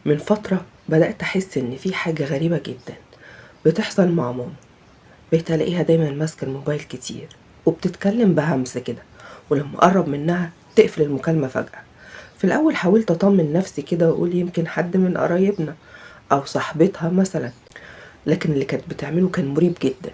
من فترة بدأت أحس إن في حاجة غريبة جدا بتحصل مع ماما. بقيت ألاقيها دايما ماسكة الموبايل كتير وبتتكلم بهمس كده، ولما أقرب منها تقفل المكالمة فجأة. في الأول حاولت أطمن نفسي كده وأقول يمكن حد من قرايبنا أو صاحبتها مثلا، لكن اللي كانت بتعمله كان مريب جدا،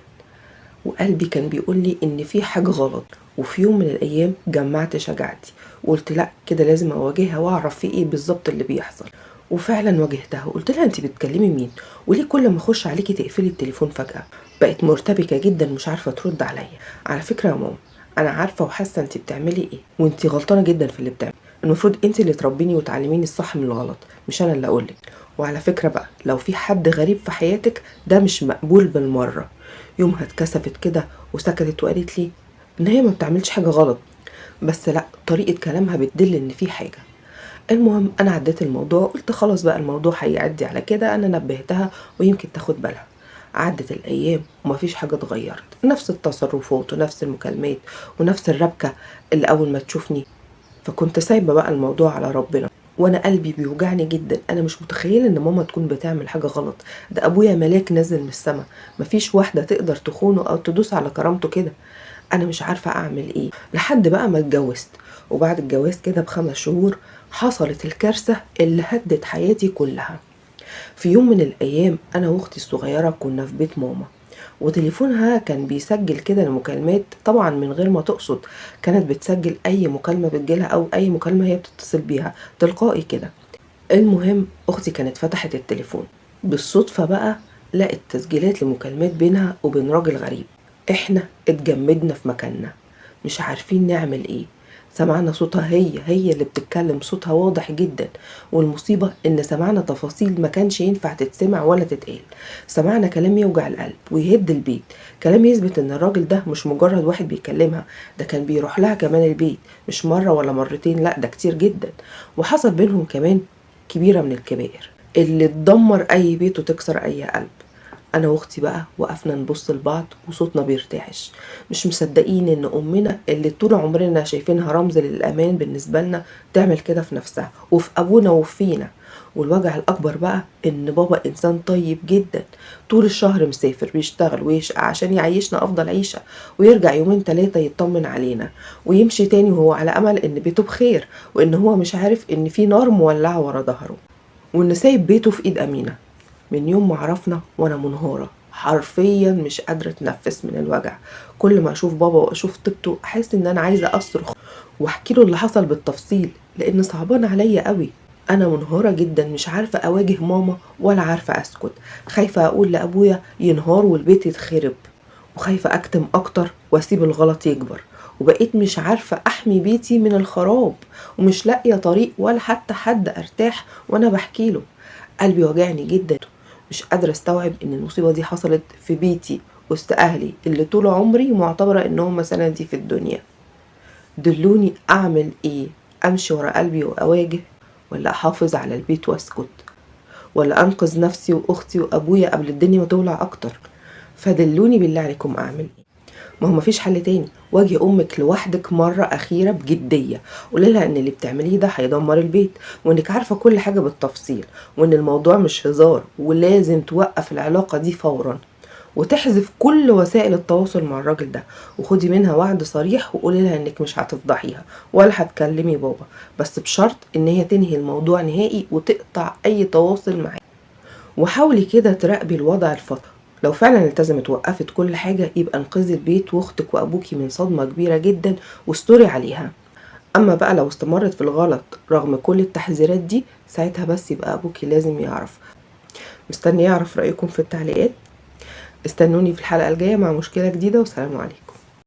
وقلبي كان بيقول لي إن في حاجة غلط. وفي يوم من الأيام جمعت شجاعتي وقلت لأ، كده لازم أواجهها وأعرف في إيه بالظبط اللي بيحصل. وفعلا واجهتها وقلت لها انت بتكلمي مين؟ وليه كل ما اخش عليكي تقفلي التليفون فجأة؟ بقت مرتبكة جدا مش عارفة ترد عليا. على فكرة يا ماما، انا عارفة وحاسة انت بتعملي ايه، وانت غلطانة جدا في اللي بتعملي. المفروض انت اللي تربيني وتعلميني الصح من الغلط، مش انا اللي اقولك. وعلى فكرة بقى، لو في حد غريب في حياتك ده مش مقبول بالمرة. يومها اتكسفت كده وسكتت وقالت لي ان هي ما بتعملش حاجة غلط، بس لا، طريقة كلامها بتدل ان في حاجة. المهم انا عديت الموضوع، قلت خلاص بقى الموضوع هيعدي على كده، انا نبهتها ويمكن تاخد بالها. عدت الايام ومفيش حاجة اتغيرت، نفس التصرفات ونفس المكالمات ونفس الربكه اللي اول ما تشوفني. فكنت سايبه بقى الموضوع على ربنا، وانا قلبي بيوجعني جدا. انا مش متخيله ان ماما تكون بتعمل حاجة غلط، ده ابويا ملاك نازل من السما، مفيش واحدة تقدر تخونه او تدوس على كرامته كده. انا مش عارفه اعمل ايه لحد بقى ما اتجوزت. وبعد الجواز كده ب5 شهور حصلت الكارثة اللي هدت حياتي كلها. في يوم من الايام انا واختي الصغيرة كنا في بيت ماما، وتليفونها كان بيسجل كده المكالمات، طبعا من غير ما تقصد كانت بتسجل اي مكالمة بتجيلها او اي مكالمة هي بتتصل بيها تلقائي كده. المهم اختي كانت فتحت التليفون بالصدفة بقى، لقت تسجيلات لمكالمات بينها وبين راجل غريب. احنا اتجمدنا في مكاننا مش عارفين نعمل ايه. سمعنا صوتها، هي اللي بتتكلم، صوتها واضح جدا. والمصيبة ان سمعنا تفاصيل ما كانش ينفع تتسمع ولا تتقال. سمعنا كلام يوجع القلب ويهد البيت، كلام يثبت ان الراجل ده مش مجرد واحد بيكلمها، ده كان بيروح لها كمان البيت، مش مرة ولا مرتين، لا ده كتير جدا. وحصل بينهم كمان كبيرة من الكبائر اللي تدمر اي بيت وتكسر اي قلب. انا واختي بقى وقفنا نبص لبعض وصوتنا بيرتعش، مش مصدقين ان امنا اللي طول عمرنا شايفينها رمز للامان بالنسبة لنا تعمل كده في نفسها وفي ابونا وفينا. والوجع الاكبر بقى ان بابا انسان طيب جدا، طول الشهر مسافر بيشتغل ويشقى عشان يعيشنا افضل عيشه، ويرجع يومين 3 يطمن علينا ويمشي تاني وهو على امل ان بيته بخير، وان هو مش عارف ان في نار مولعه ورا ظهره، وان سايب بيته في ايد امينه. من يوم ما عرفنا وانا منهارة حرفيا، مش قادرة اتنفس من الوجع. كل ما اشوف بابا واشوف طيبته احس ان انا عايزة اصرخ واحكي له اللي حصل بالتفصيل، لان صعبان عليا قوي. انا منهارة جدا، مش عارفة اواجه ماما ولا عارفة اسكت، خايفة اقول لابويا ينهار والبيت يتخرب، وخايفة اكتم اكتر واسيب الغلط يكبر. وبقيت مش عارفة احمي بيتي من الخراب، ومش لاقية طريق ولا حتى حد ارتاح وانا بحكي له. قلبي وجعني جدا، مش قادرة استوعب ان المصيبة دي حصلت في بيتي وسط اهلي اللي طول عمري معتبرة انهم سندي في الدنيا. دلوني اعمل ايه؟ امشي ورا قلبي واواجه، ولا احافظ على البيت واسكت، ولا انقذ نفسي واختي وابويا قبل الدنيا ما تولع اكتر؟ فدلوني بالله عليكم اعمل ايه؟ ما هو مفيش حل تاني. واجهي امك لوحدك مرة اخيرة بجدية، قولي لها ان اللي بتعمليه ده هيدمر البيت، وانك عارفه كل حاجة بالتفصيل، وان الموضوع مش هزار، ولازم توقف العلاقة دي فورا، وتحذف كل وسائل التواصل مع الراجل ده. وخدي منها وعد صريح وقولي لها انك مش هتفضحيها ولا هتكلمي بابا، بس بشرط ان هي تنهي الموضوع نهائي وتقطع اي تواصل معاه. وحاولي كده تراقبي الوضع الفترة، لو فعلا التزمت ووقفت كل حاجة يبقى انقذي البيت واختك وابوكي من صدمة كبيرة جدا واستوري عليها. اما بقى لو استمرت في الغلط رغم كل التحذيرات دي، ساعتها بس يبقى ابوكي لازم يعرف. مستنيه اعرف رأيكم في التعليقات. استنوني في الحلقة الجاية مع مشكلة جديدة، والسلام عليكم.